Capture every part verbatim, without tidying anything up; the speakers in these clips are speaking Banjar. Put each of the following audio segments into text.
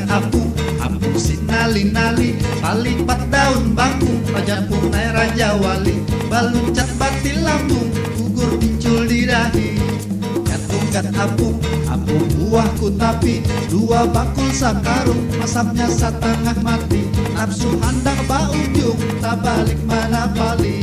Apung, apung si nali-nali, palipat daun bangkung, raja punai raja wali, baluncat bati lambung, gugur pincul di dahi. Gat unggat apung, apung buah kutapi, dua bakul sakarung, masamnya satangah mati, nafsu handak baujung, tabalik manapali.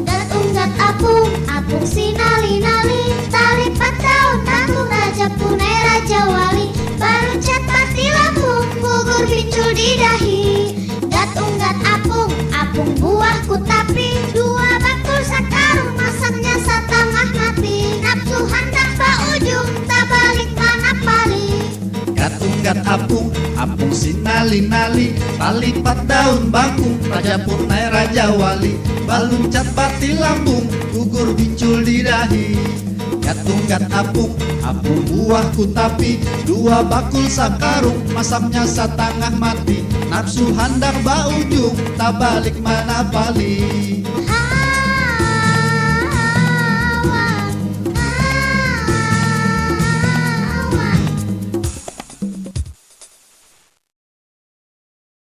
Gat unggat apung, apung si nali-nali, talipat daun bangkung, raja punai raja wali, baluncat bati lambung, gugur pincul di dahi. Gat unggat apung, apung buah kutapi, dua bakul sakarung, masamnya satangah mati, nafsu handak baujung, tabalik manapali. Gat unggat apung, apung si nali-nali, talipat daun bangkung, raja punai raja wali, baluncat bati lambung, gugur pincul di dahi. Gat unggat apung, apung buah kutapi, dua bakul sakarung, masamnya satangah mati, nafsu handak baujung, tabalik manapali.